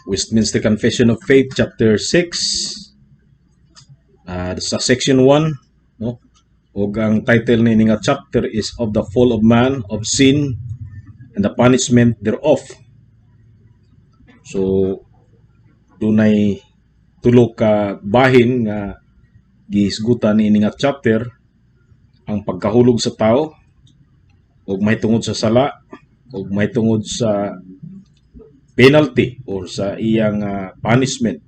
Westminster Confession of Faith, chapter 6, sa section 1, no? Ug ang title ni nga chapter is "Of the Fall of Man, of Sin and the Punishment Thereof." So dunay tulo ka bahin nga gihisgutan niini nga chapter: ang pagkahulog sa tao ug mahitungod sa sala ug mahitungod sa penalty or sa iyang punishment.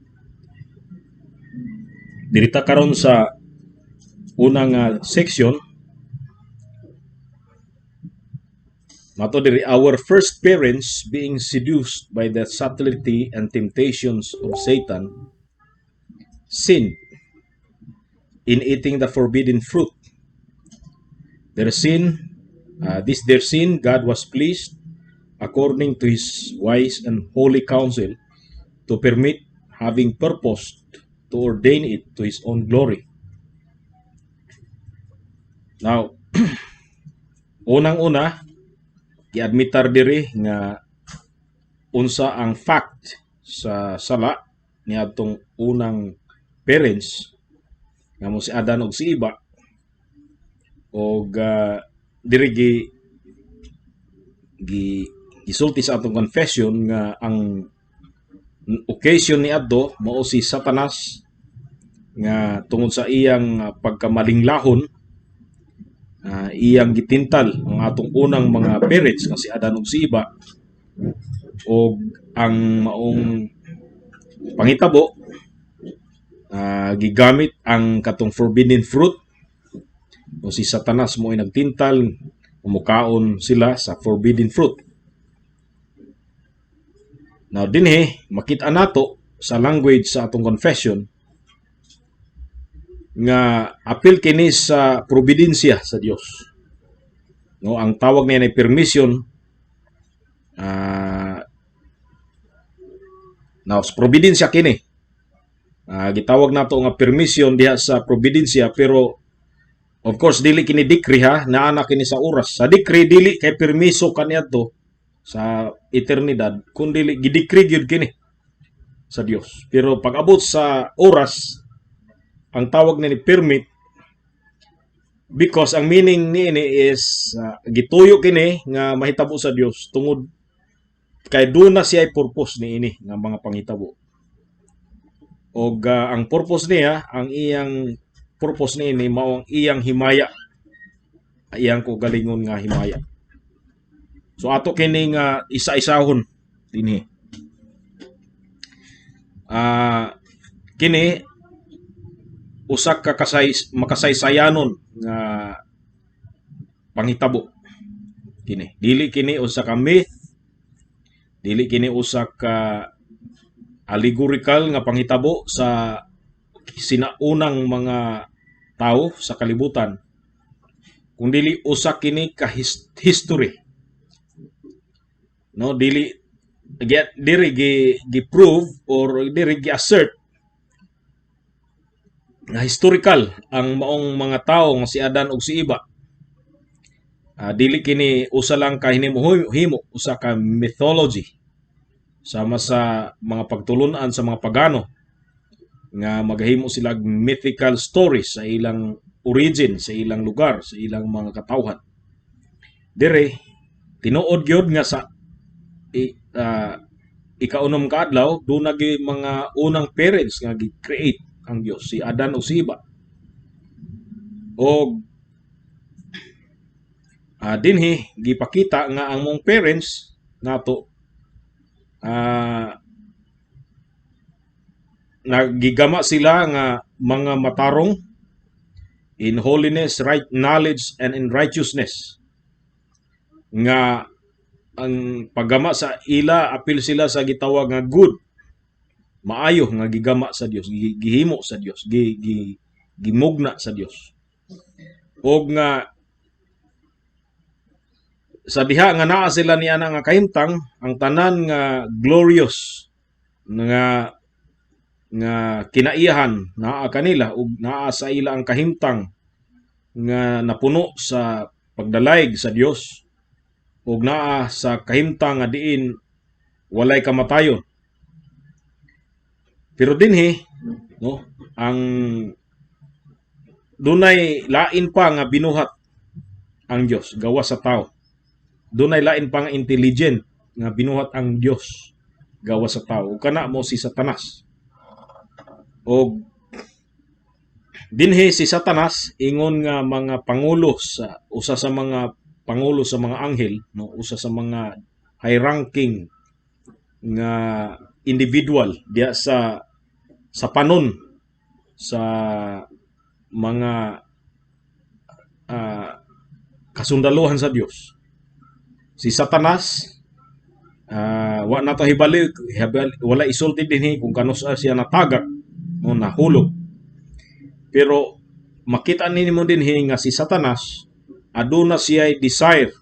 Diri ta karon sa unang section. Mato diri, "Our first parents, being seduced by the subtlety and temptations of Satan, sinned in eating the forbidden fruit. Their sin, this their sin, God was pleased, according to his wise and holy counsel, to permit, having purposed to ordain it to his own glory." Now, unang-una, giadmitar diri nga unsa ang fact sa sala niadtong unang parents nga mo si Adan ug si Eva, og diri gi gisulti sa atong confession nga ang occasion ni adto mao si Satanas nga tungod sa iyang pagkamalinglahon, iyang gitintal ang atong unang mga parents nga si Adan ug si Eva, ug ang maong pangitabo, gigamit ang katong forbidden fruit o si Satanas mo ay nagtintal, mukaon sila sa forbidden fruit. Now dinhi makita nato sa language sa atong confession nga apil kini sa providensya sa Dios. No, ang tawag niya ay permission. Now sa providensya kini. Gitawag nato nga permission diha sa providensya, pero of course dili kini decree ha, naa na kini sa oras. Sa decree, dili kay permiso kaniadto sa eternidad kun dili gidecree gyud kini sa Dios. Pero pag abot sa oras, ang tawag ni permit because ang meaning niini is gituyo kini nga mahitabo sa Dios tungod kay duna siya purpose niini nga mga panghitabo. Og ang purpose niya, ang iyang purpose niini mao ang iyang himaya. Iyang kaugalingon nga himaya. So ato kini nga isa-isahon dinhi. Kini usa ka kasay makasaysayanon nga panghitabo kini. Dili kini usa ka myth, dili kini usa ka allegorical nga panghitabo sa sinaunang mga tao sa kalibutan, kung dili usa kini ka history. No, dili get diri gi prove or diri gi assert nga historical ang maong mga tao nga si Adan ug si Eva. Dili kini usa lang ka hinimo himo, usa ka mythology sama sa mga pagtulunan sa mga pagano nga magahimo sila og mythical stories sa ilang origin, sa ilang lugar, sa ilang mga katawhan. Dire tinuod gyud nga sa ikaunom ka adlaw duna gyud mga unang parents nga gi-create ang Dios, si Adan ug si Eva. Og dinhi gipakita nga ang mong parents nato nagigama sila nga mga matarong in holiness, right knowledge and in righteousness. Nga ang paggama sa ila, apil sila sa gitawag nga good, maayo nga gigama sa Dios, gihimo sa Dios, gi, gi gimugna sa Dios. Og nga sa diha nga naa sila niya nga kahimtang, ang tanan nga glorious nga nga kinaiyahan naa kanila ug naa sa ila ang kahimtang nga napuno sa pagdalayg sa Dios ug naa sa kahimtang nga diin walay kamatayon. Pero dinhi, no, ang dunay lain pa nga binuhat ang Dios gawas sa tao. Dunay lain pa nga intelligent nga binuhat ang Dios gawas sa tao. Ug kana mao si Satanas. Og dinhi si Satanas, ingon nga mga pangulo sa usa sa mga pangulo sa mga anghel, no, usa sa mga high ranking nga individual diya sa panon sa mga kasundaluhan sa Dios. Si Satanas, wa na to hibali, wala isulti dinhi kung kanus-a siya natagak o nahulog. Pero makita nimo dinhi nga si Satanas aduna siya desire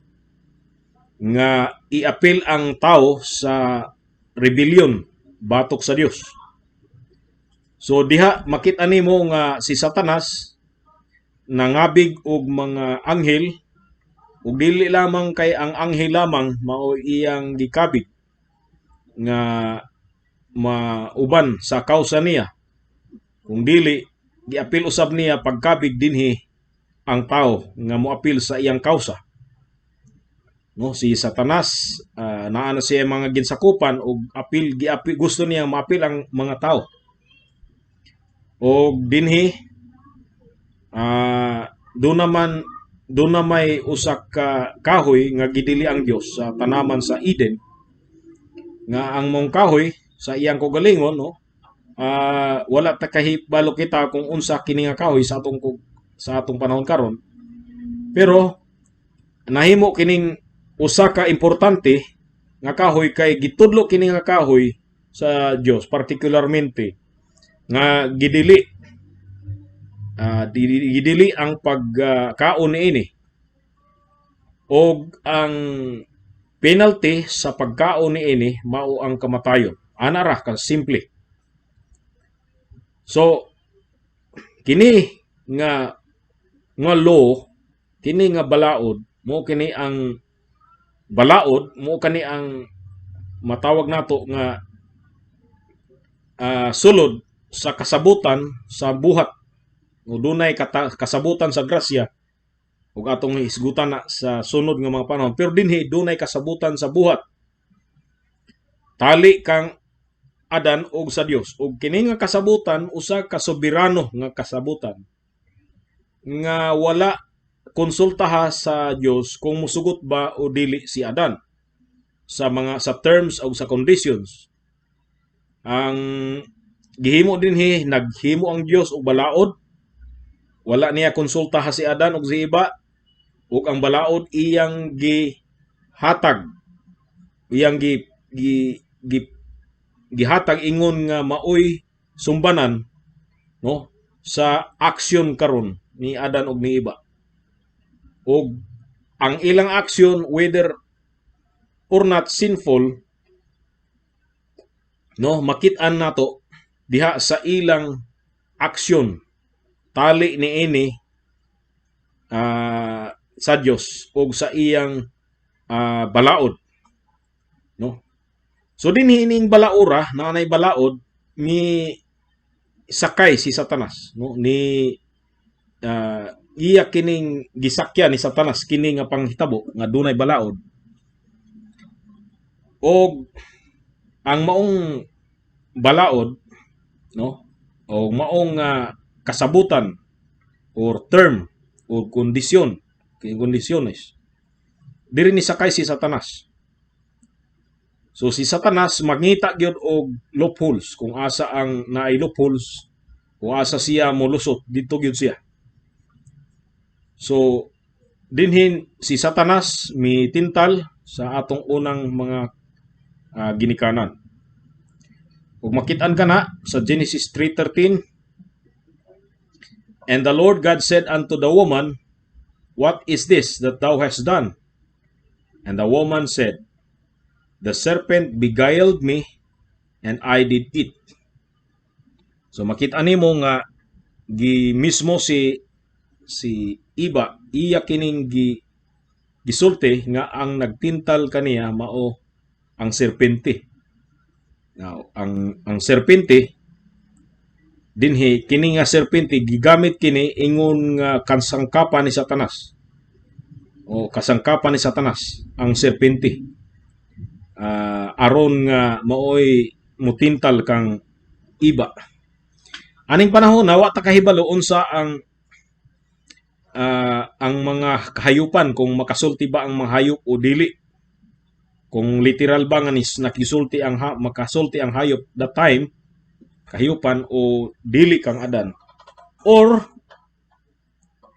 nga iapil ang tao sa rebellion batok sa Dios. So diha makita nimo nga si Satanas nangabig og mga anghel, ug dili lamang kay ang anghel lamang mao iyang gikabig nga mauban sa kausa niya, kung dili giapil usab niya pagkabig dinhi ang tao nga moapil sa iyang kausa, no? Si Satanas, naa na siya mga ginsakupan og apil, giapil, gusto niya maapil ang mga tao. Og dinhi, doon na may usa ka kahoy nga gidili ang Dios sa tanaman sa Eden, nga ang maong kahoy sa iyang kaugalingon, no, wala ta kahibalo kita kung unsa kini nga kahoy sa atong panahon karon, pero nahimo kining usa ka importante nga kahoy kay gitudlo kini nga kahoy sa Dios partikularmente nga gidili ang pagkaon niini, og ang penalty sa pagkaon niini mao ang kamatayon. Ana ra ka simple. So kini nga nga law, kini nga balaod, mo kini ang balaod, mo kani ang matawag nato nga sulod sa kasabutan sa buhat. O dunay kasabutan sa grasya ug atong hisgutan na sa sunod nga mga panahon, pero dinhi dunay kasabutan sa buhat tali kang Adan og sa Dios. Ug kini nga kasabutan, usa ka soberano nga kasabutan nga wala konsultaha sa Dios kung musugot ba o dili si Adan sa mga sa terms o sa conditions. Ang gihimo dinhi, naghimo ang Dios og balaod, wala niya konsultaha si Adan ug si Eva, ug ang balaod iyang gihatag, iyang gi, gi, gi gihatag ingon nga maoy sumbanan, no, sa aksyon karon ni Adan ug ni Eva. Ug ang ilang aksyon, whether or not sinful, no, makit-an nato diha sa ilang aksyon tali niini sa Dios ug sa iyang balaod, no? So dinhi ining balaura na anay balaod ni sakay si Satanas, no, ni iya kining gisakyan ni Satanas kini nga panghitabo nga dunay balaod. Og ang maong balaod, no, o maong kasabutan or term or kondisyon kay kondisyones, diri ni sakay si Satanas. So si Satanas mangita gyud og loopholes. Kung asa ang naay loopholes, kung asa siya molusot, dito gyud siya. So dinhin si Satanas mitintal sa atong unang mga ginikanan. Ug makit-an kana sa Genesis 3:13: "And the Lord God said unto the woman, 'What is this that thou hast done?' And the woman said, 'The serpent beguiled me, and I did eat.'" So makita nimo nga gi mismo si Eva, iya kining gi gisulti nga ang nagtintal kaniya mao ang serpente. Now, ang serpente Dinhi kini nga serpente gigamit kini ingon nga kasangkapan ni Satanas. O kasangkapan ni Satanas ang serpente. Aron nga maoy mutintal kang Iba. Aning panahon na wa ta kahibalo unsa ang mga kahayupan, kung makasulti ba ang mga hayop o dili. Kung literal ba nga nis nakisulti ang ha, makasulti ang hayop that time, kahayupan, o dili kang Adan. Or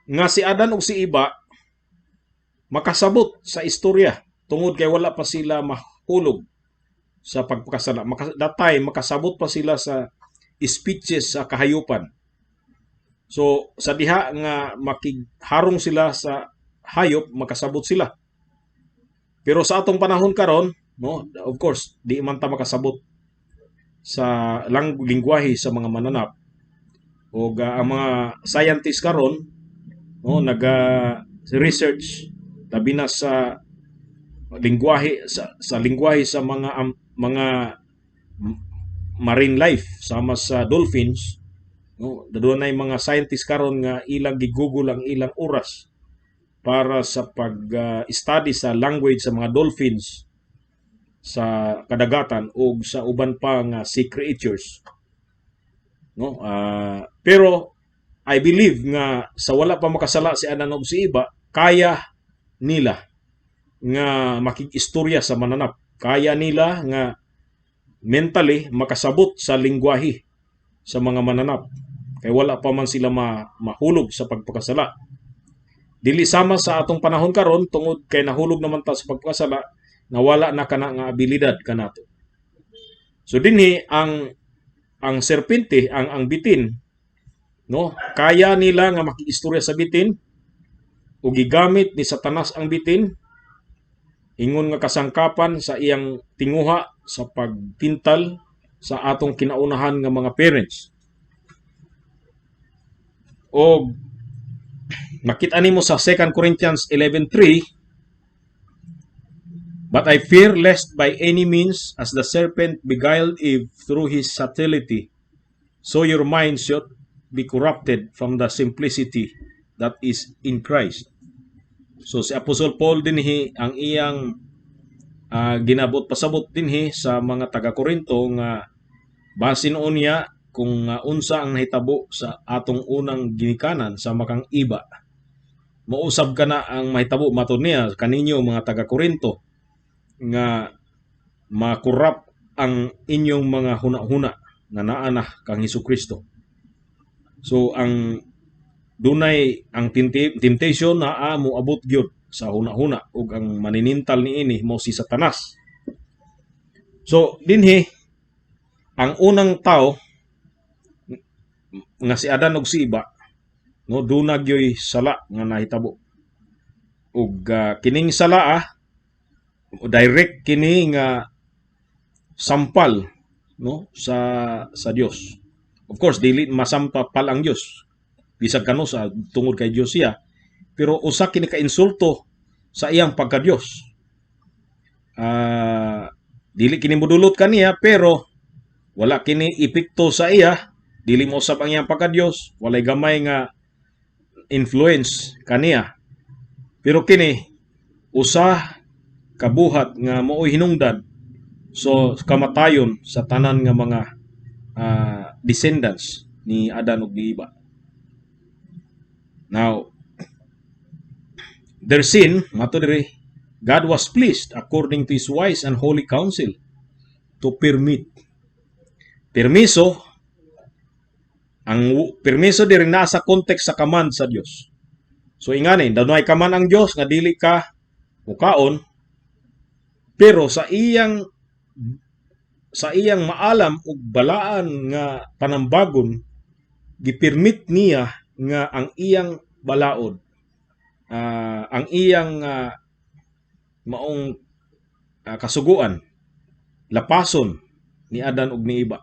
nga si Adan ug si Iba makasabot sa istorya tungod kay wala pa sila mahulog sa pagpakasala. That time makasabot pa sila sa speeches sa kahayupan. So sa diha nga makigharong sila sa hayop, makasabot sila. Pero sa atong panahon karon, no, of course, di man ta makasabot sa lang lingwahe sa mga mananap. O ang mga scientists karon, no, naga research labi na sa lingwahe sa mga marine life sama sa dolphins, no. Dunay mga scientists karon nga ilang gigugol ang ilang oras para sa pag-study sa language sa mga dolphins sa kadagatan o sa uban pa nga sea creatures, no. Pero I believe nga sa wala pa makasala si Adan ug si Iba, kaya nila nga makig-istorya sa mananap, kaya nila nga mentally makasabot sa lingwahe sa mga mananap kay wala pa man sila mahulog sa pagpakasala. Dili sama sa atong panahon karon, tungod kay nahulog naman ta sa pagpakasala, nawala na kana nga abilidad kanato. So dinhi ang serpente, ang bitin, no, kaya nila nga makiistorya sa bitin ug gigamit ni Satanas ang bitin ingon nga kasangkapan sa iyang tinguha sa pagtintal sa atong kinaunahan nga mga parents. O makita nimo sa 2 Corinthians 11:3, "But I fear lest by any means, as the serpent beguiled Eve through his subtlety, so your minds should be corrupted from the simplicity that is in Christ." So si Apostle Paul dinhi, ang iyang ginabot pasabot dinhi sa mga taga Korinto nga basin unya kung unsa ang nahitabo sa atong unang ginikanan sa makang Iba. Mausab kana ang mahitabo, matud niya, kaninyo mga taga Korinto nga makurap ang inyong mga huna-huna nga naa na kang Hesus Kristo. So ang dunay ang temptation naa moabot gyud sa huna-huna ug ang maninintal niini mo si Satanas. So dinhi ang unang tao nga si Adan ug si Iba, no, duna gyoy sala nga nahitabo. Ug kining sala direct kini nga sampal, no, sa Dios. Of course, dili masampal ang Dios bisag kano sa tungod kay Dios siya, pero usa kini ka insulto sa iyang pagka-Dios. Dili kini modulot kaniya, pero wala kini epekto sa iya, dili mo usab ang iyang pagka-Dios, walay gamay nga influence kaniya. Pero kini usa kabuhat nga mao'y hinungdan so kamatayon sa tanan nga mga descendants ni Adan ug ni Iba. Now, their sin, mato diri, God was pleased according to His wise and holy counsel to permit. Permiso, ang permiso diri nasa context sa command sa Dios. So ingani, dunay command ang Dios nga dili ka mukaon, pero sa iyang maalam ug balaan nga panambagon, gipirmit niya nga ang iyang balaod, ang iyang maong kasuguan lapason ni Adan ug ni Iba.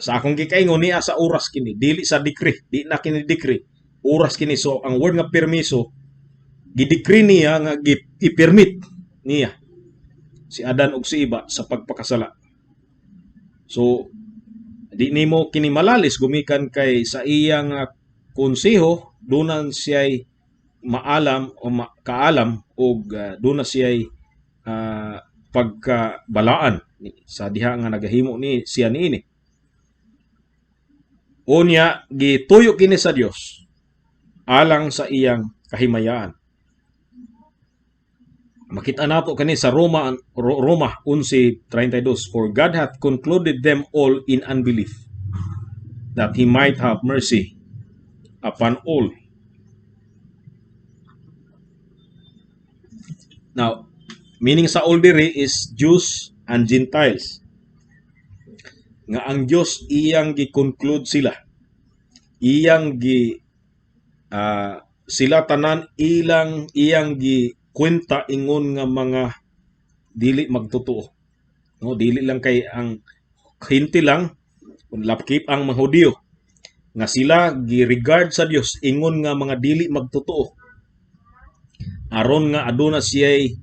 Sa akong gikaingon niya, sa oras kini, dili sa decree, di na kini decree, oras kini. So ang word nga permiso, gidecree niya nga i-permit niya si Adan ug si Iba sa pagpakasala. So Di nimo kini malalis gumikan kay sa iyang konseho dunan siya'y maalam o kaalam og duna siya'y pagkabalaan sa diha nga nagahimo ni siya niini. Unya gituyo kini sa Dios alang sa iyang kahimayaan. Makita nato kani sa Roma 11:32, "For God hath concluded them all in unbelief, that he might have mercy upon all." Now, meaning sa all diri is Jews and Gentiles. Nga ang Dios iyang gi-conclude sila. Iyang gi sila tanan ilang iyang gi kwenta ingon nga mga dili magtotoo. No, dili lang kay ang Hentil lang, lakip ang mga Hudiyo nga sila gi-regard sa Dios ingon nga mga dili magtotoo aron nga aduna siya'y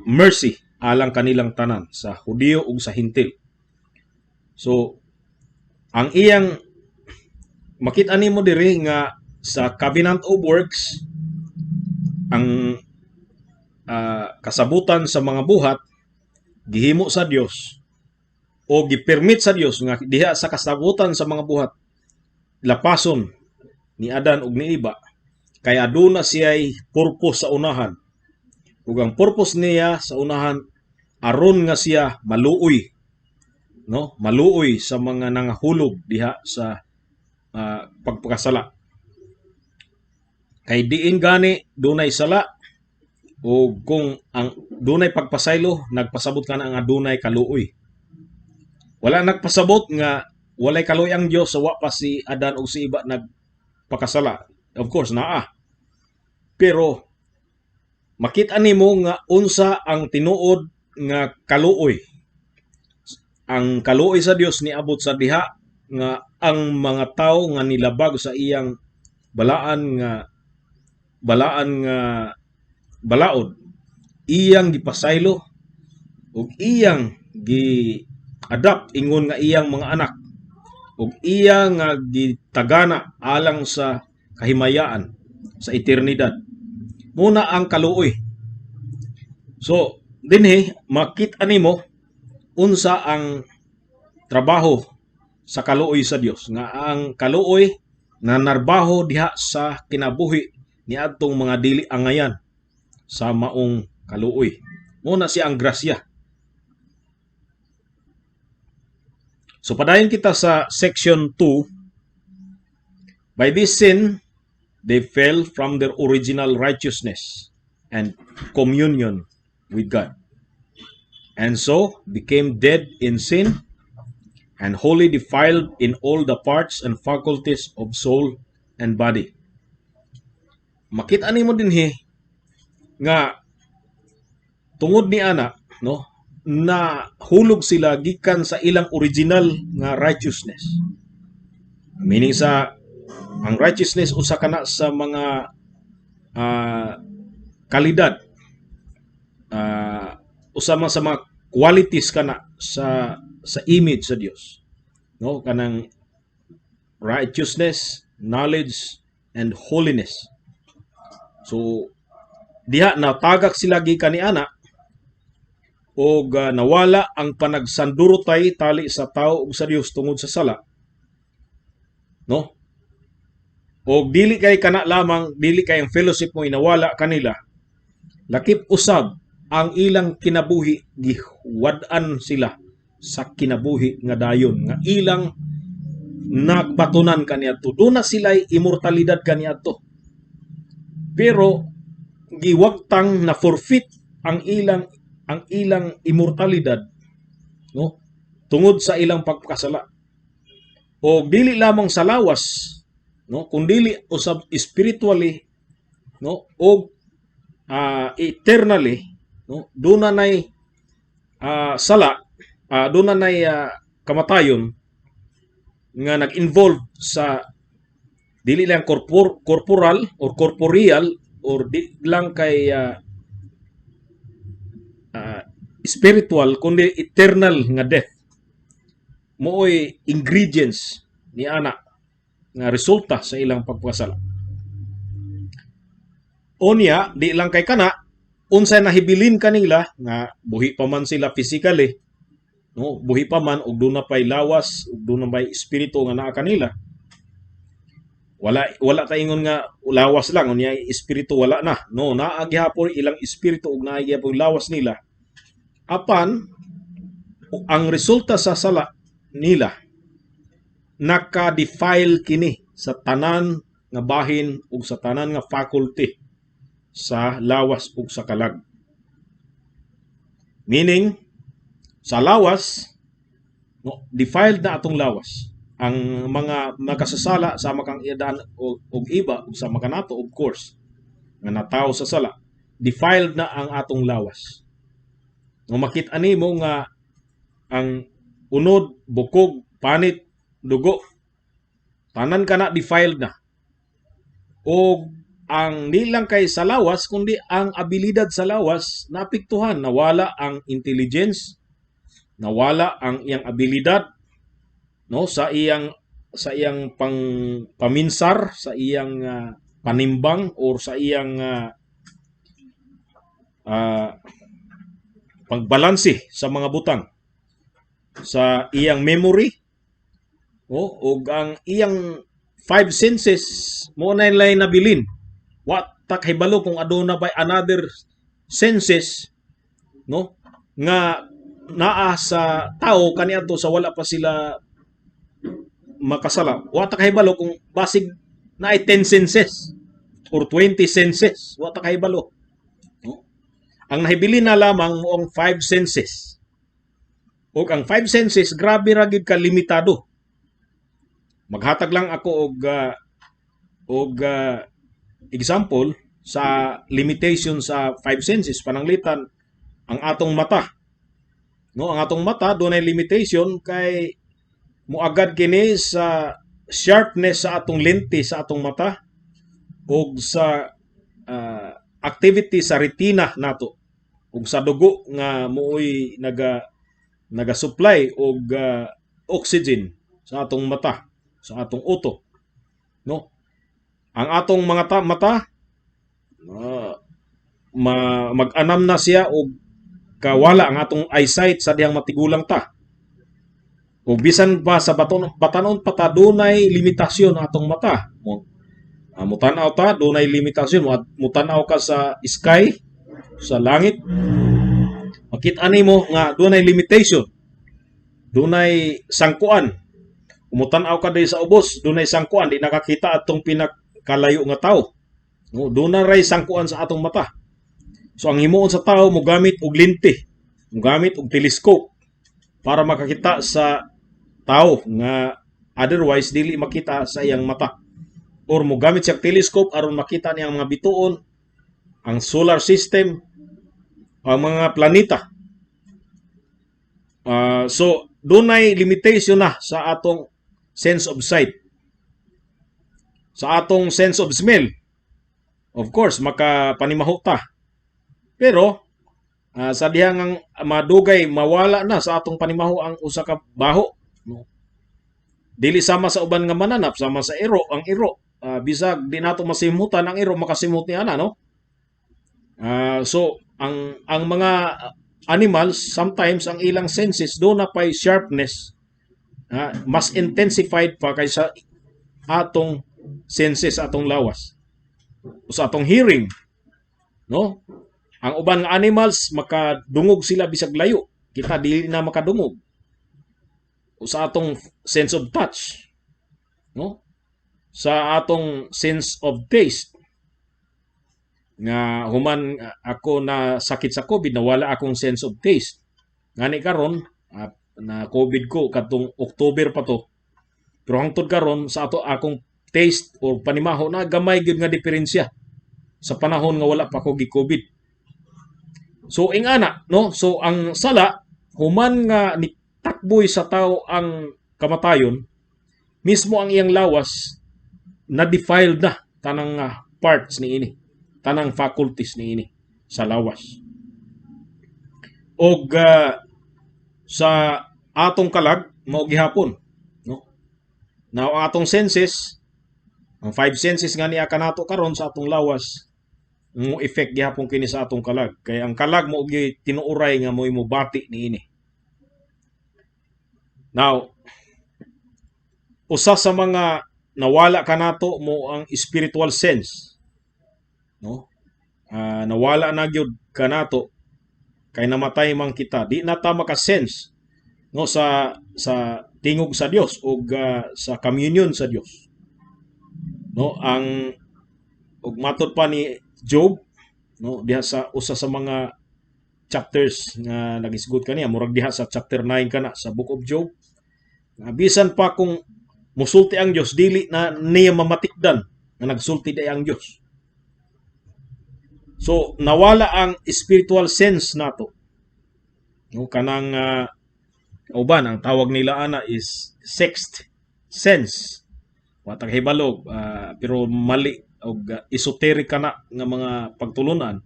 mercy alang kanilang tanan, sa Hudiyo ug sa Hentil. So ang iyang makita nimo diri nga sa covenant of works, ang kasabutan sa mga buhat gihimo sa Dios o gipermit sa Dios nga diha sa kasabutan sa mga buhat lapason ni Adan ug ni Eva kay aduna siya'y purpose sa unahan, ug ang purpose niya sa unahan aron nga siya maluoy, no, maluoy sa mga nangahulog diha sa pagpakasala, kay diin gani dunay sala o kung ang dunay pagpasaylo, nagpasabot ka na nga dunay kaluoy. Wala nagpasabot nga walay kaluoy ang Dios sa wa pa si Adan ug si Eva nagpakasala. Of course naa, pero makita nimo nga unsa ang tinuod nga kaluoy. Ang kaluoy sa Dios niabot sa diha nga ang mga tawo nga nilabag sa iyang balaan nga balaod iyang gipasaylo ug iyang gi adapt ingon nga iyang mga anak ug iya nga gitagana alang sa kahimayaan sa eternidad. Muna ang kaluoy. So dinhi makita nimo unsa ang trabaho sa kaluoy sa Dios, nga ang kaluoy nanarbaho diha sa kinabuhi niadtong mga dili angayan sa maong kaluoy. Muna siya ang grasya. So padayon kita sa section 2. By this sin, they fell from their original righteousness and communion with God, and so became dead in sin and wholly defiled in all the parts and faculties of soul and body. Makita nimo dinhi nga tungod ni ana, no, na hulog sila gikan sa ilang original nga righteousness. Meaning sa ang righteousness usa kana sa mga kalidad, usa man sa mga qualities kana sa image sa Dios, no, kanang righteousness, knowledge and holiness. So diha natagak sila gikan ni ana og nawala ang panagsandurotay tali sa tao ug sa Dios tungod sa sala, no? Og dili kay kana lamang, dili kay ang fellowship mo inawala kanila, lakip usab ang ilang kinabuhi, giwad-an sila sa kinabuhi nga dayon nga ilang nagbatunan kaniadto. Duna sila'y immortalidad kaniadto, pero giwagtang na forfeit ang ilang immortalidad, no, tungod sa ilang pagpakasala. O dili lamang sa lawas, no, kundili usab spiritually, no, o eternally, no, duna nay sala, duna nay kamatayon nga nag-involve sa dili lang corporal or corporeal or di lang kay spiritual kundi eternal nga death. Mooy ingredients ni ana nga resulta sa ilang pagpasala. Unya, di lang kay kana, unsay nahibilin kanila nga buhi pa man sila physically, no? Buhi pa man ug duna pay lawas ug duna pay espiritu nga naa kanila. Wala ta ingon nga lawas lang, unya espiritu wala na. No, naa gihapon ilang espiritu ug naa gihapon lawas nila. Apan ang resulta sa sala nila, naka-defile kini sa tanan nga bahin ug sa tanan nga faculty sa lawas ug sa kalag. Meaning, sa lawas, no, defiled na atong lawas. Ang mga makasasala sama kang Adan og Eva ug sama kanato, of course, nga natawo sa sala, defiled na ang atong lawas. No, makita nimo nga ang unod, bukog, panit, dugo, tanan kana defiled na. Og ang nilang kay sa lawas kundi ang abilidad sa lawas naapektuhan, nawala ang intelligence, nawala ang iyang abilidad, no, sa iyang pang paminsar, sa iyang panimbang or sa iyang pagbalanse sa mga butang, sa iyang memory, oh, ug ang iyang five senses mo na ilay nabilin. Wa ta kahibalo kung aduna bay another senses, no, nga naa sa tao kaniadto sa wala pa sila makasala. Wa ta kahibalo kung basig naay 10 senses or 20 senses. Wa ta kahibalo, no? Ang nahibilin na lamang mo ang five senses, ug ang five senses grabe ra gid ka limitado. Maghatag lang ako og example sa limitation sa five senses. Pananglitan ang atong mata, no? Ang atong mata dunay limitation kay moagad kini sa sharpness sa atong lente sa atong mata ug sa activity sa retina nato ug sa dugo nga mooy naga supply og oxygen sa atong mata, sa atong utok, no? Ang atong mga mata mag-anam na siya og kawala ang atong eyesight sa dihang matigulang ta. Ug bisan pa sa baton batanon pa ta, dunay limitasyon ang atong mata. Mo mutan-aw ta, dunay limitasyon. Mutan-aw ka sa sky, sa langit, makita nimo nga dunay limitation, dunay sangkuan. Mutan-aw ka diri sa ubos, dunay sangkuan, di nakakita atong pinakalayo nga tao, no? Dunay ray sangkuan sa atong mata. So ang himuon sa tao, mogamit og lente, mogamit og telescope para makakita sa tao nga otherwise dili makita sa iyang mata, or mogamit siya og telescope aron makita niya ang mga bituon, ang solar system, ang mga planeta. So dunay limitation na sa atong sense of sight. Sa atong sense of smell, of course makapanimaho ta. Pero sa dihang ang madugay, mawala na sa atong panimaho ang usa ka baho, no? Dili sama sa uban nga mananap, sama sa iro, ang iro. Bisag di nato masimhutan ang iro, makasimhot ni ana, no? So ang mga animals, sometimes ang ilang senses duna pay sharpness, mas intensified pa kaysa atong senses, atong lawas. O sa atong hearing, no? Ang uban nga animals makadungog sila bisag layo. Kita dili na makadungog. O sa atong sense of touch, no? Sa atong sense of taste, nga human ako na sakit sa COVID, nawala akong sense of taste. Ngani karon, na COVID ko kadtong October pa to. Pero hangtod karon, sa ato akong taste or panimaho na gamay gyud nga diferensya sa panahon nga wala pa ko gi-COVID. So ingana, no? So ang sala, human nga nitakboy sa tao ang kamatayon, mismo ang iyang lawas na defiled na tanang parts niini, tanang faculties niini sa lawas. Og sa atong kalag mao gihapon, no? Now, ang atong senses, ang five senses nga niya kanato karon sa atong lawas, mo effect gihapon kini sa atong kalag, kay ang kalag mao gyud tinuoray nga mo bati niini. Now, usa sa mga nawala kanato mao ang spiritual sense, no? Nawala na gyud kanato kay namatay man kita, di na ta maka-sense, no, sa tingog sa Dios ug sa communion sa Dios, no? Ang ug matod pa ni Job, no, diha sa usa sa mga chapters nga nagisgot kaniya, murag diha sa chapter 9 kana sa Book of Job, nga bisan pa kung musulti ang Dios, dili na niya mamatikdan nga nagsulti diay ang Dios. So nawala ang spiritual sense nato, no? Kanang uban ang tawag nila ana is sixth sense. Wa ta kahibalo, pero mali og esoteric kana nga mga pagtulunan.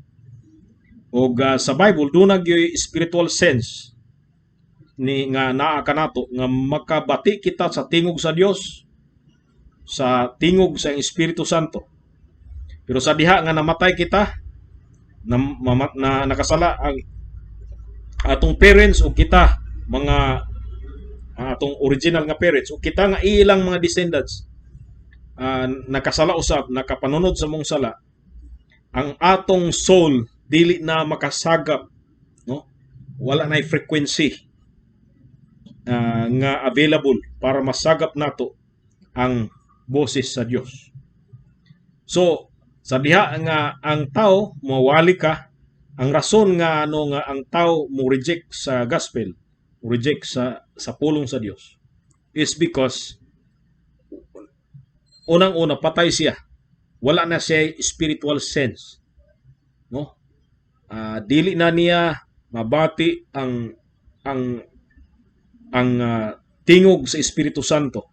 Og sa Bible duna gyoy spiritual sense ni nga naa kanato nga makabati kita sa tingog sa Dios, sa tingog sa Espiritu Santo. Pero sa diha nga namatay kita na, na nakasala ang atong parents ug kita, mga atong original nga parents ug kita nga ilang mga descendants, nakasala usab, nakapanunod sa among sala, ang atong soul dili na makasagap, no? Wala na frequency nga available para masagap nato ang boses sa Dios. So sa diha nga ang tao mawali ka, ang rason nga ano nga ang tao mo reject sa gospel, mo reject sa pulong sa Dios, is because unang-una, patay siya. Wala na siya spiritual sense, no? Dili na niya mabati ang tingog sa Espiritu Santo.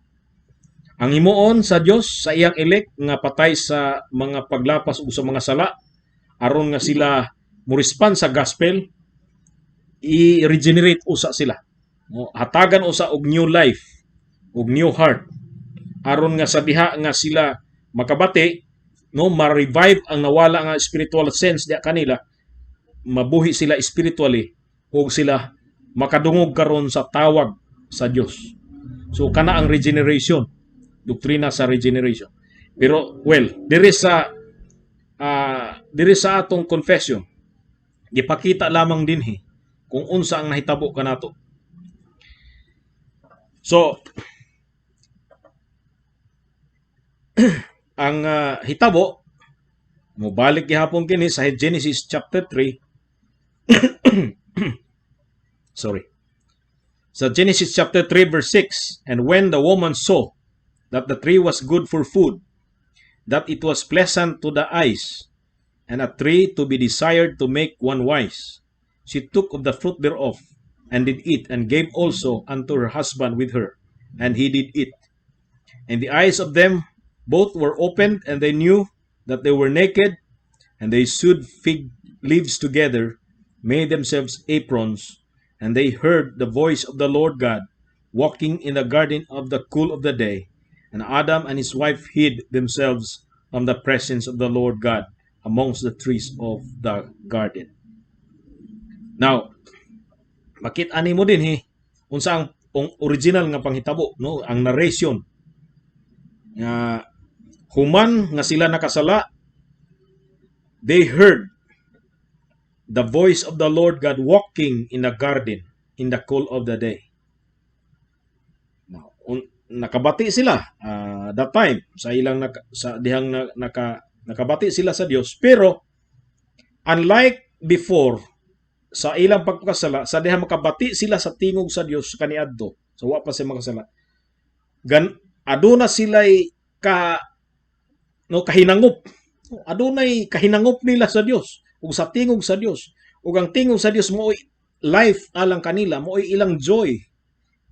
Ang himuon sa Dios sa iyang elect nga patay sa mga paglapas ug sa mga sala, aron nga sila mo respond sa gospel, i-regenerate usa sila. No, hatagan usa og new life ug new heart aron nga sa diha nga sila makabati, no, ma-revive ang nawala nga spiritual sense diha kanila, mabuhi sila spiritually ug sila makadungog karon sa tawag sa Dios. So kana ang regeneration, doktrina sa regeneration. Pero well, diri sa atong confession, gipakita lamang dinhi kung unsa ang nahitabo kanato. So ang hitabo, mobalik gihapon kini sa Genesis chapter 3, sorry, sa Genesis chapter 3 verse 6: "And when the woman saw that the tree was good for food, that it was pleasant to the eyes, and a tree to be desired to make one wise, she took of the fruit thereof and did eat, and gave also unto her husband with her, and he did eat. And the eyes of them both were opened, and they knew that they were naked, and they sewed fig leaves together, made themselves aprons. And they heard the voice of the Lord God walking in the garden of the cool of the day. And Adam and his wife hid themselves from the presence of the Lord God amongst the trees of the garden." Now, makita nimo dinhi unsa ang original nga panghitabo, no, ang narration nga human nga sila nakasala, they heard the voice of the Lord God walking in the garden in the cool of the day. Now, nakabati sila that time sa ilang sa dihang nakabati sila sa Dios, pero unlike before sa ilang pagpakasala, sa dihang makabati sila sa tingog sa Dios kaniadto, so wa pa sila makasala, gan aduna sila'y ka, no, kahinangop. Adunay kahinangop nila sa Dios ug sa tingog sa Dios, ug ang tingog sa Dios mo'y life alang kanila, mo'y ilang joy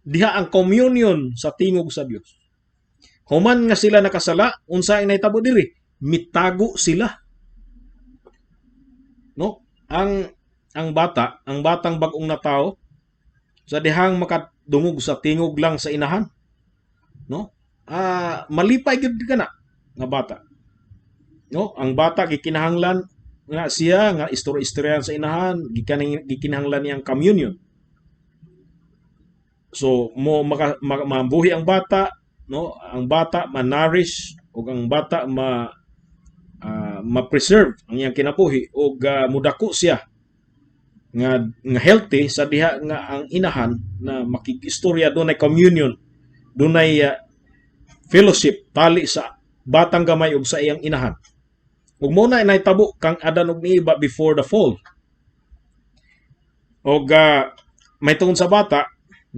diha, ang communion sa tingog sa Dios. Human nga sila nakasala, unsa ang nahitabo diri? Mitago sila, no? Ang bata, ang batang bag-ong natao, sa dihang maka Makadungog sa tingog lang sa inahan, no? Ah, malipay gyud kana nga bata, no? Ang bata gikinahanglan nga siya nga istorya-istoryahan sa inahan, gikinahanglan niyang communion. So mo maka, mabuhi ang bata, no? Ang bata ma-nourish ug ang bata ma-preserve ang iyang kinabuhi ug mudako siya nga healthy sa diha nga ang inahan na makig-istorya, dunay communion, dunay fellowship, tali sa batang gamay ug sa iyang inahan. Ug mao na nahitabo kang Adan ug ni Eva before the fall. Og may tungod sa bata,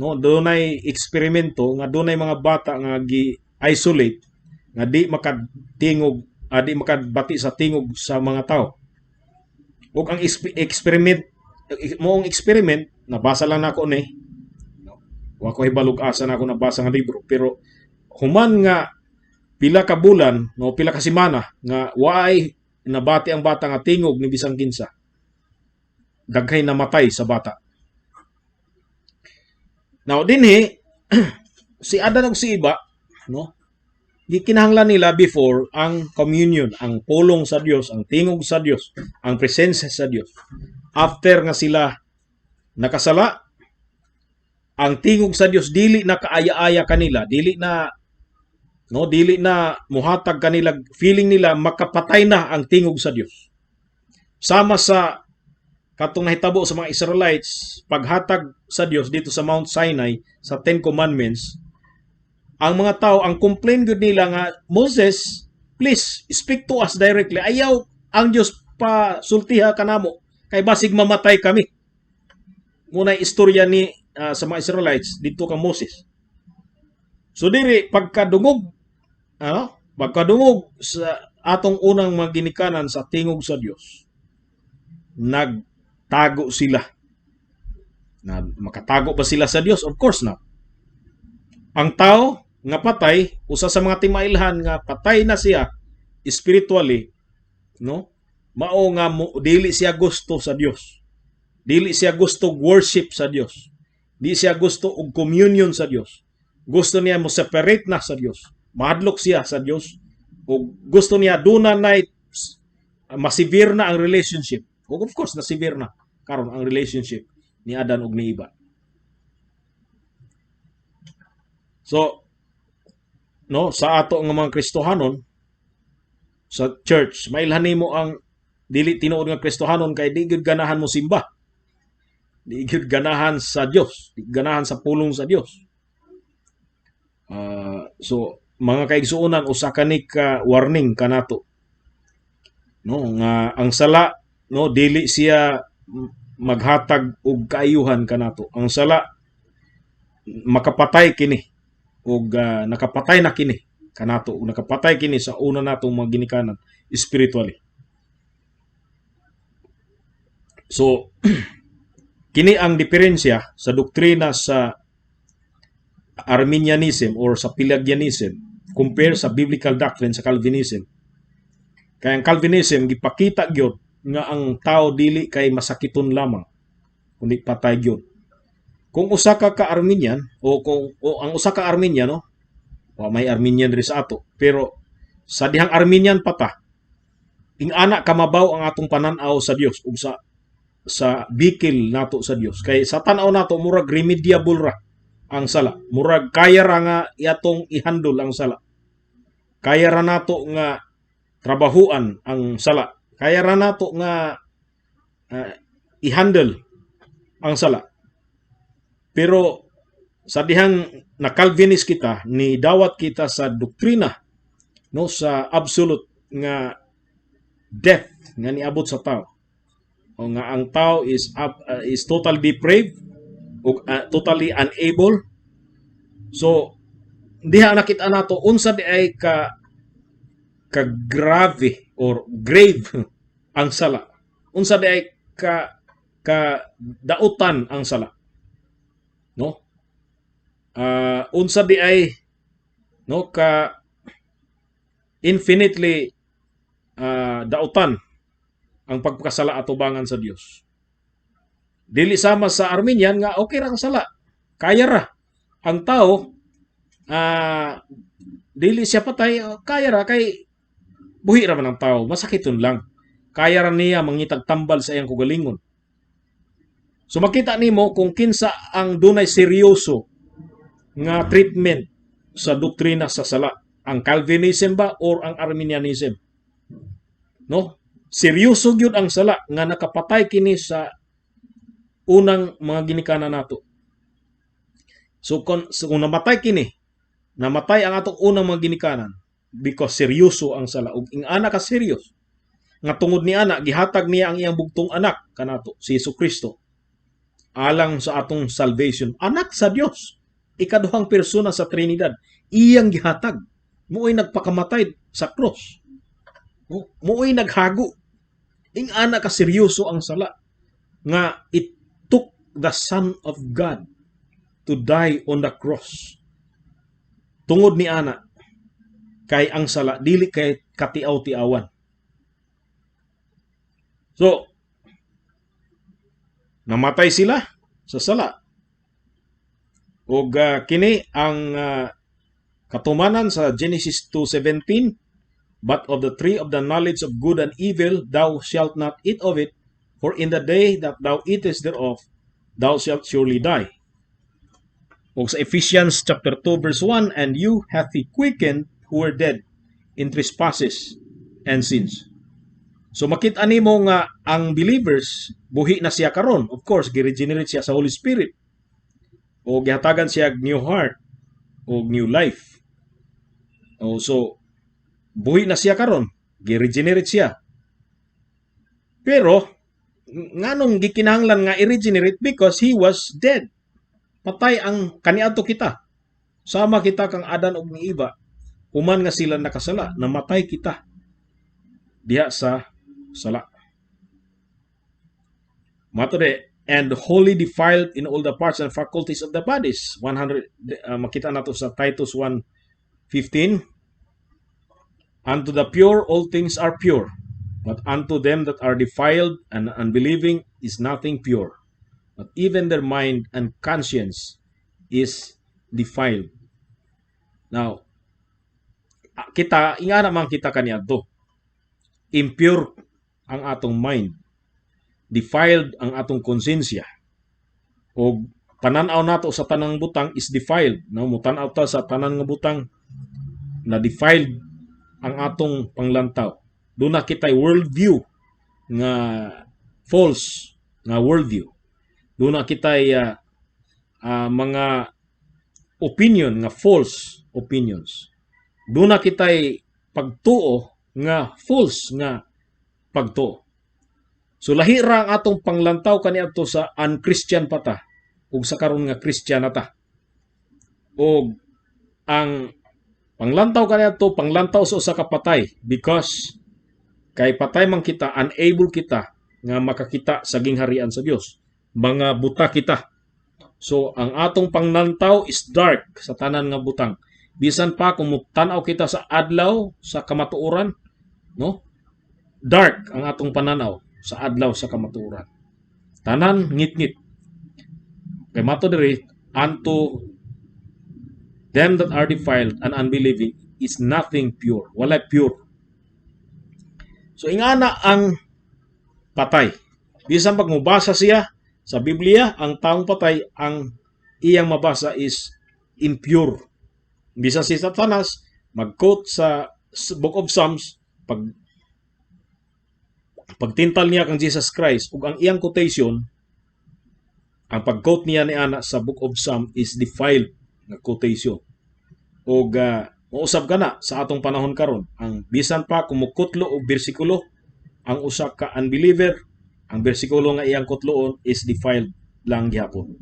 no, dunay eksperimento nga dunay mga bata nga gi-isolate nga di makatingog, di makabati sa tingog sa mga tao. Ug ang experiment mo, ang experiment, nabasa lang nako ni, no? Wa ko hibalog asa na ako nabasa nga libro, pero human nga pila ka bulan, no, pila ka semana nga waay nabati ang bata nga tingog ni bisan kinsa, daghay namatay sa bata. Now dinhi si Adan ug si Eva, no, gikinahanglan nila before ang communion, ang pulong sa Dios, ang tingog sa Dios, ang presensya sa Dios. After nga sila nakasala, ang tingog sa Dios dili na kaaya-aya kanila, dili na, no, dili na muhatag kanila, feeling nila makapatay na ang tingog sa Dios. Sama sa katong nahitabo sa mga Israelites, paghatag sa Dios dito sa Mount Sinai sa Ten Commandments, ang mga tao, ang complain gud nila nga, "Moses, please speak to us directly. Ayaw ang Dios pa sultiha kanamo kay basig mamatay kami." Muna istorya ni sa mga Israelites dito kang Moses. So diri pagkadungog, ano? Pagkadungog sa atong unang mga ginikanan sa tingog sa Dios, nagtago sila. Na makatago ba sila sa Dios? Of course not. Ang tao nga patay, usa sa mga timailhan nga patay na siya spiritually, no? Mao nga mo, dili siya gusto sa Dios. Dili siya gusto worship sa Dios. Di siya gusto og communion sa Dios. Gusto niya mo separate na sa Dios. Mahadlok siya sa Dios. O gusto niya duna na ma-sever na ang relationship. O of course, na-sever na karon ang relationship ni Adan ug ni Eva. So, no, sa ato nga mga Kristohanon sa church, mailhan nimo ang dili tinuod nga Kristohanon kay di gyud ganahan mo simba. Di gyud ganahan sa Dios, di ganahan sa pulong sa Dios. So mga kaigsuonan, usa ka ni ka warning kanato, no, nga ang sala, no, dili siya maghatag og kaayuhan kanato. Ang sala makapatay kini og nakapatay na kini kanato ug nakapatay kini sa una natong mga ginikanan spiritually. So kini ang diferensya sa doktrina sa Arminianism or sa Pelagianism compare sa biblical doctrine sa Calvinism. Kaya ang Calvinism gipakita gyud nga ang tao dili kay masakiton lamang kundi patay gyud. Kung usa ka ka Arminian o kung o ang usa ka Arminian, no, wa may Arminian diri sa ato, pero sa dihang Arminian pa ta, ing-ana kamabaw ang atong panan-aw sa Dios ug sa bikil nato sa Dios, kay sa tan-aw nato murag remediable ra ang sala, murag kaya ra nga iatong ihandol ang sala, kaya ra nato nga trabahuan ang sala, kaya ra nato nga i-handle ang sala. Pero sa dihang na Calvinist kita, ni dawat kita sa doktrina, no, sa absolute nga death nga niabot sa tao o nga ang tao is totally depraved o totally unable. So diha nakita nato unsa di ay ka grave or grave ang sala, unsa di ay ka dautan ang sala, no? Unsa di ay, no, ka infinitely dautan ang pagpakasala atubangan sa Dios. Dili sama sa Arminian nga okay ra ang sala. Kaya ra. Ang tao, dili siya patay, kaya ra kay buhi ra man ang tao, masakiton lang. Kaya ra niya mangitag tambal sa iyang kaugalingon. So makita nimo kung kinsa ang dunay seryoso nga treatment sa doktrina sa sala. Ang Calvinism ba or ang Arminianism? No? Seryoso gyud ang sala nga nakapatay kini sa unang mga ginikanan nato. So kung namatay kini, namatay ang atong unang mga ginikanan because seryoso ang sala ug ing-ana ka serious nga tungod ni ana gihatag niya ang iyang bugtong anak kanato, si Hesus Kristo, alang sa atong salvation. Anak sa Dios, ikaduhang persona sa Trinidad, iyang gihatag, mo'y nagpakamatay sa cross, mo'y naghago. Ing-ana ka seryoso ang sala nga it took the Son of God to die on the cross tungod ni ana, kay ang sala dili kay katiaw-tiawan. So namatay sila sa sala. Ug kini ang katumanan sa Genesis 2:17, "But of the tree of the knowledge of good and evil thou shalt not eat of it, for in the day that thou eatest thereof thou shalt surely die." Ug sa Ephesians chapter 2 verse 1, "And you hath he quickened who were dead in trespasses and sins." So makita nimo nga ang believers buhi na siya karon. Of course, gi-regenerate siya sa Holy Spirit. O gihatagan siya og new heart o new life. O so buhi na siya karon, gi-regenerate siya. Pero nganong gikinahanglan nga i-regenerate? Because he was dead. Patay ang kaniadto kita. Sama kita kang Adan ug ni Eva. Human nga sila nakasala, namatay kita diha sa sala. Mato de, "And wholly defiled in all the parts and faculties of the bodies." 100, makita nato sa Titus 1:15. "Unto the pure all things are pure, but unto them that are defiled and unbelieving is nothing pure, but even their mind and conscience is defiled." Now, kita, ingana man kita kaniadto. Impure ang atong mind. Defiled ang atong konsensya. O pananaw nato sa tanang butang is defiled. No, mutan-aw ta sa tanan nga butang na defiled ang atong panglantaw. Duna kitay worldview nga false nga worldview. Duna kitay mga opinion nga false opinions. Duna kitay pagtuo nga false nga pagtuo. So lahi ra ang atong panglantaw kaniadto sa unchristian pa ta ug sa karon nga Christian na ta. Og ang panglantaw kaniadto, panglantaw sa usa ka patay, because kay patay man kita, unable kita nga makakita sa gingharian sa Dios. Mga buta kita. So ang atong panglantaw is dark sa tanan nga butang. Bisan pa kung tan-aw kita sa adlaw sa kamatuoran, no? Dark ang atong pananaw sa adlaw sa kamatuoran. Tanan ngit-ngit. Kay mato diri, "Unto them that are defiled and unbelieving is nothing pure." Wala pure. So ingana ang patay. Bisan pag mobasa siya sa Biblia, ang taong patay, ang iyang mabasa is impure. Bisan si Satanas mag-quote sa Book of Psalms, pagtintal niya kang Jesus Christ ug ang iyang quotation, ang pag-quote niya ni ana sa Book of Psalm is defiled nga quotation. Og mausab ka na sa atong panahon karon, ang bisan pa kung mukutlo og bersikulo ang usa ka unbeliever, ang bersikulo nga iyang kutloon is defiled lang gihapon.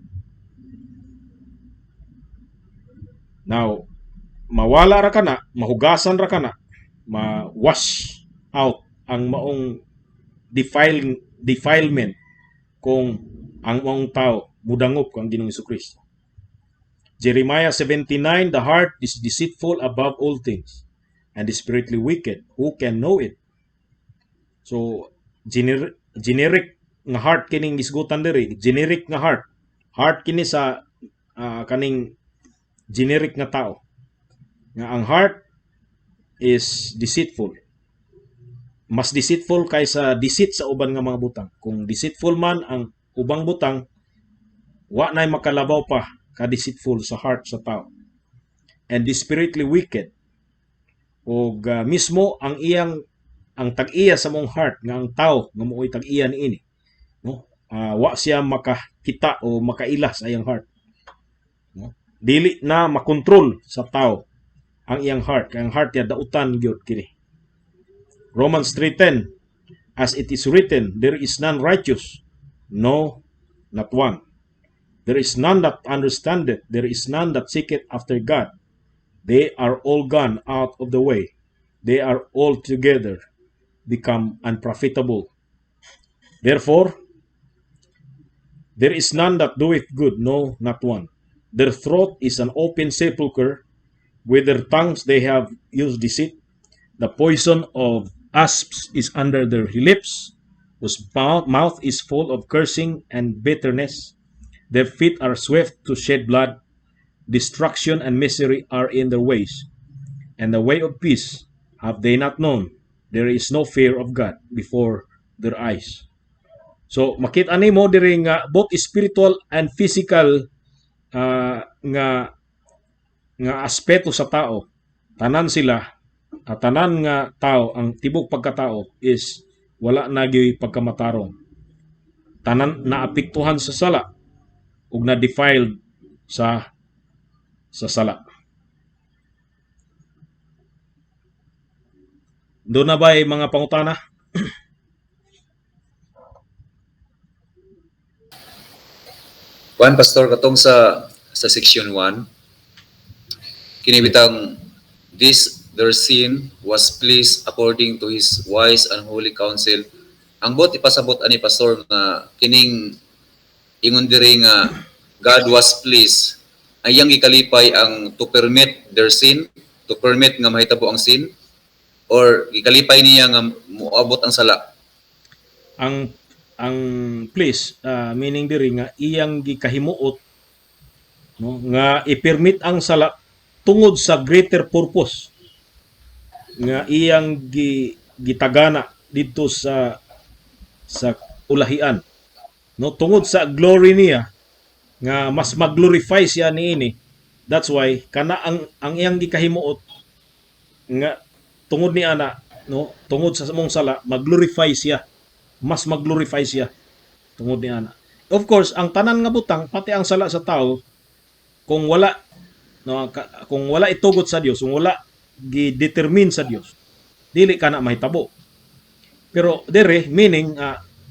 Now, mawala ra kana, mahugasan ra kana, ma-wash out ang maong defilement kung ang maong tao mudangop kang Ginoong Kristo. Jeremiah 79, "The heart is deceitful above all things and desperately wicked. Who can know it?" So, generic nga heart kining gisgutan diri, generic nga heart. Heart kini sa kaning generic nga tao nga ang heart is deceitful, mas deceitful kaysa deceit sa uban nga mga butang. Kung deceitful man ang ubang butang, wa nay makalabaw pa ka deceitful sa heart sa tao, and desperately wicked. Og mismo ang iyang, ang tag-iya sa mong heart nga ang tao nga mooy tag-iya niini, no, wa siya makakita o makaila sa iyang heart, no? Dili na makontrol sa tao ang iyang heart kay ang heart niya dautan gyud kini. Romans 3:10, "As it is written, there is none righteous, no, not one. There is none that understandeth, there is none that seeketh after God. They are all gone out of the way. They are all together become unprofitable. Therefore, there is none that doeth good, no, not one. Their throat is an open sepulchre, with their tongues they have used deceit. The poison of asps is under their lips, whose mouth is full of cursing and bitterness. Their feet are swift to shed blood. Destruction and misery are in their ways, and the way of peace have they not known. There is no fear of God before their eyes." So makita nimo diri nga both spiritual and physical nga aspeto sa tao, tanan sila, tanan nga tao, ang tibok pagkatao is wala na gyuy pagkamatarong. Tanan naapektuhan sa sala ug na defiled sa sala. Doon na ba'y mga pangutana? Kuan, Pastor, katong sa section 1, kini bitang "this their sin was pleased according to his wise and holy counsel." Ang buot ipasabot ani, Pastor, nga kining ingon diri nga God was pleased, ay iyang gikalipay ang to permit their sin, to permit nga mahitabo ang sin, or gikalipay niya nga moabot ang sala? Ang please, meaning diri nga iyang gikahimuot, no, nga i-permit ang sala tungod sa greater purpose nga iyang gitagana didto sa ulahian, no, tungod sa glory niya nga mas mag-glorify siya niini. That's why kana ang iyang gikahimuot nga tungod ni ana, no, tungod sa mong sala mag-glorify siya, mas mag-glorify siya tungod ni ana. Of course, ang tanan nga butang, pati ang sala sa tao, kung wala, no, kung wala itugot sa Dios, kung wala gi-determine sa Dios, dili kana mahitabo. Pero dire meaning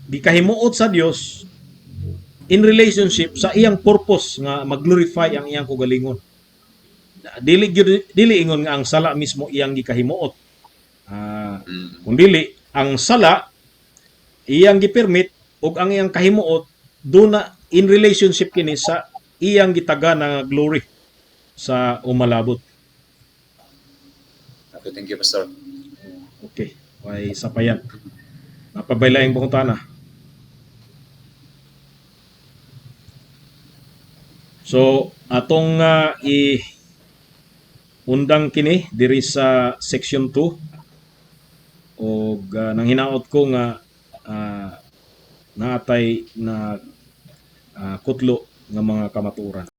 gikahimuot sa Dios in relationship sa iyang purpose nga mag-glorify ang iyang kaugalingon. Dili gyud, dili ingon nga ang sala mismo iyang gikahimuot. Kung dili ang sala iyang gipermit ug ang iyang kahimuot duna in relationship kini sa iyang gitaga na glory sa umalabot. Okay, thank you, Pastor. Okay, way sapayan. Naa pa bay laing pangutana? So atong i undang kini diri sa section 2 og nang hinaot ko nga naatay na kutlo nga mga kamatuoran.